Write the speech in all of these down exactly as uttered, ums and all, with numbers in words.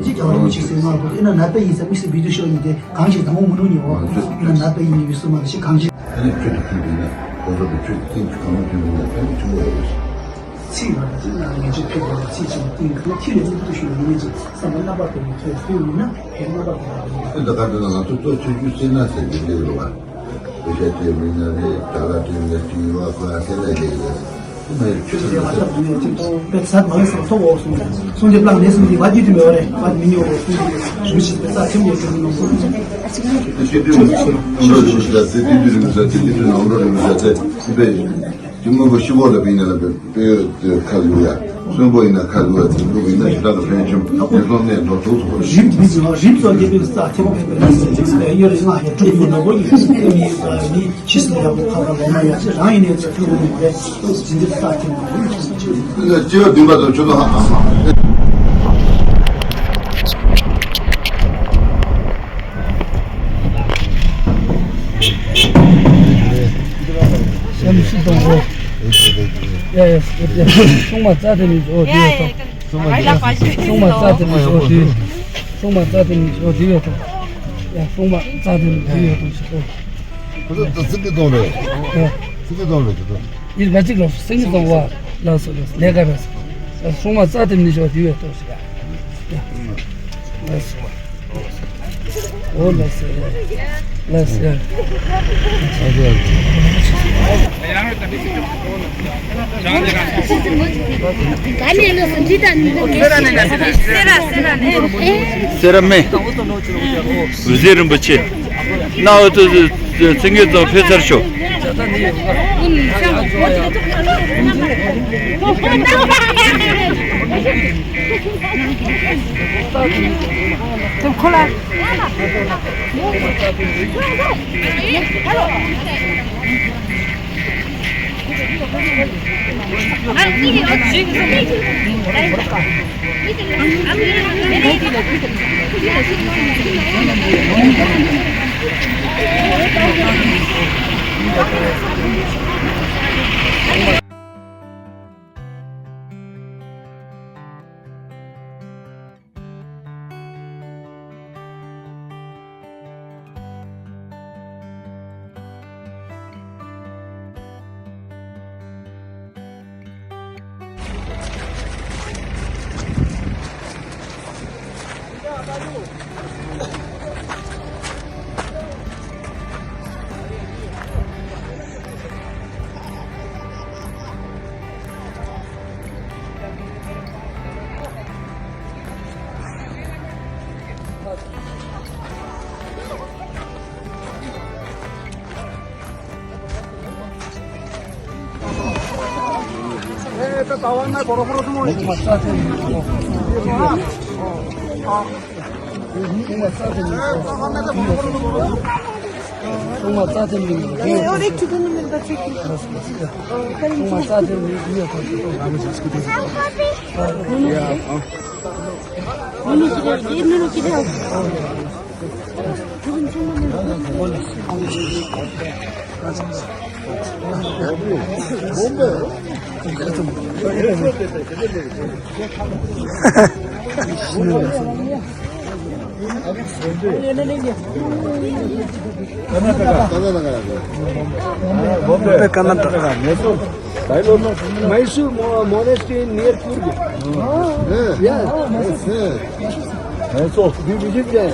ཅི་ཀྱང་རང་ཅིག་སེམས་ནང་དུ་ཨེ་ན་ནད་པ་ཡིན་ས་མི་སེ་བི་དུ་ཤོག་ཡིན་ཏེ་གང་ཞིག་དང་པོ་མི་འགྲོ་ཉེ་བ་ཨེ་ན་ནད་པ་ཡིན་ནི་བི་སུ་མ་ཞིག་གང་ཞིག་ཨ་ནི་ཆོས་ཀྱི་ཁྱོད་ཡིན་ན་ཁོང་ཚོ་གི་ཆོས་ཀྱི་ཐེངས་ཀྱི་གང་ལ་ཐོན་ཡོང་ན་ཕན་ཆེན་པོ་ཡོད་རེད། ཚིག་ལ་ཅི་ན་ངེས་ཅིག་ཐེབས་པ་ཚིག་ཅིག་ཏིང་ཁོ་ཁྱི་ལས་མི་དུ་ཤོག་ཡིན་ནི་ཅིག་བསམ་པ་རྣམ་པ་དེ་ནི་ཐོས་ཐོས་ཡིན་ན་ཕན་རྣམ་པ་དེ་ལ་ཡིན། ཨེ་ད་ག་དེ་ན་ང་ཚོ་གཙོ་ཆོས་བརྒྱུད་སེར་སྣ་ཟེར་གྱི་ལེ་རེད་བ། བོད་ཤ་སྤྲད་མི་སྣ་རེད། དྲ་ལ་སྤྲད་མི་སྣ་སྤྲད་ཡོད་བ་ཁོ་ཡང་སེ་ལ་ལེ་རེད། དེ་མ་ཡིན་ཆོས་སེམས་ལ་ཁྱབ་མི་ཡོང་ཅིག་དང་པའི་ཚད་མ་ཡིན་སང་ཐོག་འོག་གསུངས་ཏེ་གསུངས་ཏེ་བླངས་ནས་གསུངས་ཏེ་བ་རྒྱུད་དུ་མེད་པ་རེད། བ་མི་ཉོ་འོག་གསུངས་ཏེ་རུ་ཞིག་པའི་རྩ་ཁྱིམ་ཡོད་ཀྱི་མི་ནོར་སོང་ཅིག་ཨ་ཅིག་ནི་ཆོས་སྡེ་རིམ་བཞག་སྟེ་སྡེ་སྡེ་རིམ་བཞག་སྟེ་སྡེ་སྡེ་ནང་ལོ་རིམ་བཞག་སྟེ་སྲིད་པའི་དེ་དངོས་པོ་ཤི་བོ་ལ་བིན་ན་ལ་བིན། དཔེ་ཁ་ལུ་ཡ། གསོན་པོ་ཡིན་ན་ཁ་ལུ་ཡ། དེ་ལུག་ཡིན་ན་ཞེ་དྲག་གི་ཕན་ཆུམ་ཉེན་སྲུང་གནས་འགྲོ་ཐུག་སོང་། རིམ་འདི་ཚོ་རིམ་སོགས་རྒྱལ་པོའི་ས་ཐེ་བོ་ཕེབས་པའི་ལ་སྲིད་ཅིག་སྲིད་ཡོད་རེད། ང་ཡ་དྲུག་ཏུ་ནོར་བུ་ཡིན་ཞིག་ཕེབས་མི་ཡོད་ས་མི་ཕྱི་སྲིད་ཡག་པོ་ཁ་ཁ་ལོ་མ་ཡ་ཅི་རང་ཡིན་ནས་ཚོ་ཐུག་མི་རེད། ཏོག་ཙི་འདི་ས་ཐེ་བོ་ཕེབས་པའི་ལ་སྲིད་ཅིག་སྤྱི་བ་བདུན་པ་དང་ཆུ་ཐོག་ཧ་ཧ་མ། སེམས་ཤི་གཏོང་གོ། ཡ་ཡ་ཡ། སྲུང་མ་རྩ་དེ་ནི་འོ་དེ་ཡོད་དོ། སྲུང་མ་རྩ་དེ་ནི་འོ་དེ། སྲུང་མ་རྩ་དེ་ནི་འོ་དེ་ཡོད་དོ། ཡ་སྲུང་མ་རྩ་དེ་ནི་འོ་དེ་ཡོད་དོ་ཞེས་ཨོ། ཁོ་ཚོ་ད་ཚིག་གི་གཏོང་རེད། ཡ། ཚིག་གི་གཏོང་རེད་ཁོ་ཚོ། ཡིར་ག་ཅིག་ལོ་སེང་གི་གཏོང་བ་ལ་སོ་ལ་ལས་ཀ་རེད། སྲུང་མ་རྩ་དེ་ནི་འོ་དེ་ཡོད་དོ་ཞེས་ཡ། ལ་སོ། ཨོ་ལ་སེ། ལ་སེ། སེ་ར་མེ། འོད་ཟེར་རིན་པོ་ཆེ། ན་འོ་ཏོ་ཚིང་གི་ཚོ་ཕེ་ཚར་ཤོག Bombay, Karnataka. Mysore. Mysore mo-, monastery near Coorg. Yeah. Mysore. We visit there.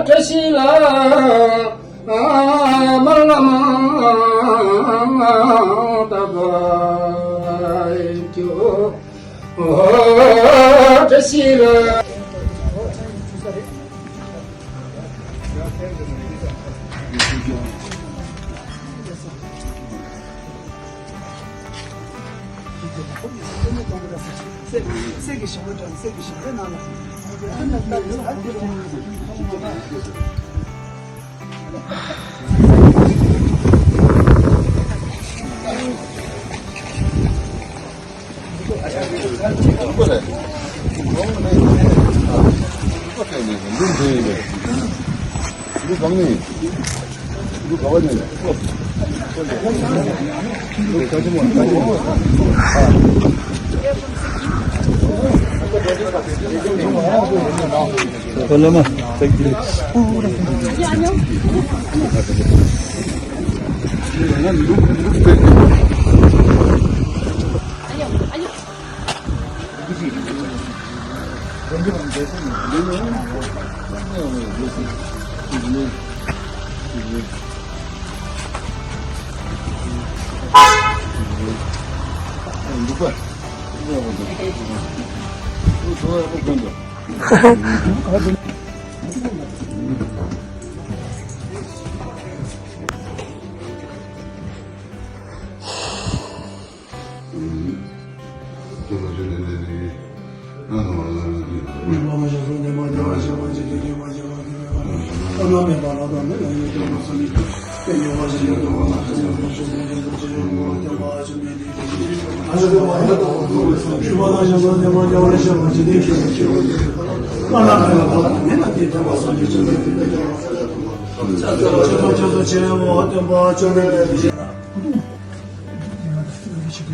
བཀྲ་ཤིས་ལ་སྨོན་ལམ་བཏབ་རྒྱུ། བཀྲ་ཤིས་ལ།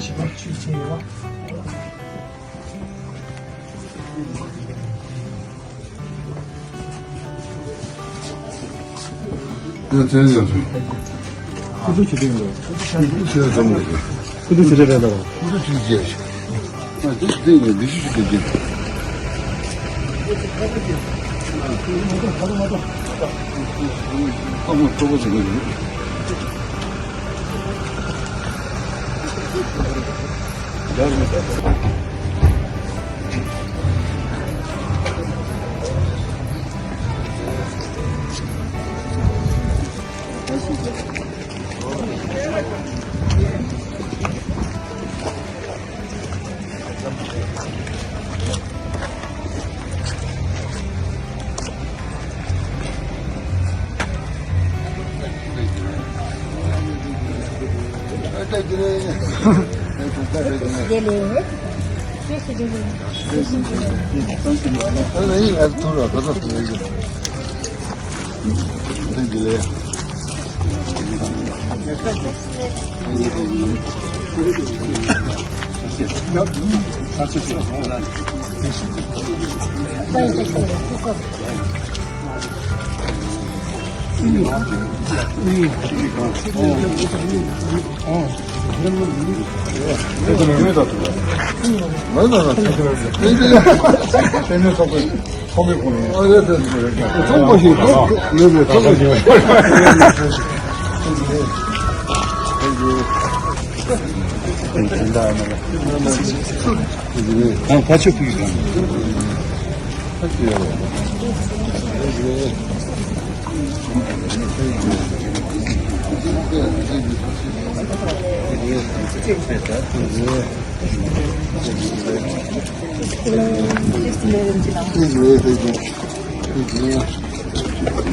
ཁུ་བསྡུ་བྱེད་དུས་ཡིན་ལ། ཁུ་བསྡུ་བྱེད་དུས་རེད་ལ། ཁུ་བསྡུ་བྱེད་དུས་རེད་ལ། ཁུ་བསྡུ་བྱེད་དུས་རེད་ལ། ཨ། འདི་འདི་ཡིན། འདི་ཞིག་ཞིག་འདི།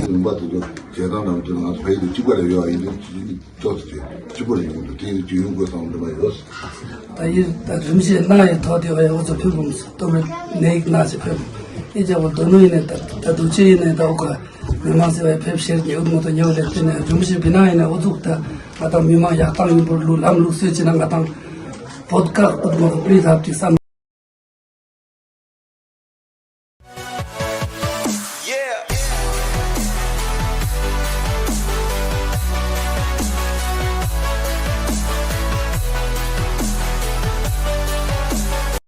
ལུང་པ་དེ་ཚོ་བྱེད་སྟངས་ནང་དུ་ང་ཚོ་བོད་ཡིག་དེ་གཅིག་པ་ལ་ཡོད་པ་ཡིན་དུས། ཏོག་ཙམ་གཅིག་པོ་ལ་ཡོང་འདུག་དེ་ཡིན་དུས་ཡོང་དགོས་བསམ་འདུན་པ་ཡོད། ད་ཡིན་ད་རིམ་བཞིན་གནང་ཡི་ཐོག་དེ་བ་ཡང་འུ་ཚོ་ཕེབས་གོམས་སུ་སྟོད་སྨད་ནས་ཡིག་གནང་ཞིག་ཕེབས། ཨི་ཅག་བོ་དོ་ནུ་ཡིན་ནས་ད་ད་དུ་ཅི་ཡིན་ནས་ད་འུ་ཀ་མི་མང་སེ་བའི་ཕེབས་ཤེར་ཉེ་འུ་མོ་དང་ཉེ་བ་ལས་དེ་ནས་རིམ་བཞིན་བི་ན་ཡིན་ནས་འུ་ཚུགས་ད་ང་དང་མི་མང་ཡག་ཏང་ཡིན་པོ་ལུ་ལམ་ལུགས་སྲོལ་ཅི་ན་ང་དང་བོད་ཀ་འུ་མོ་དང་པི་ཐབ་ཅིག་བསམ།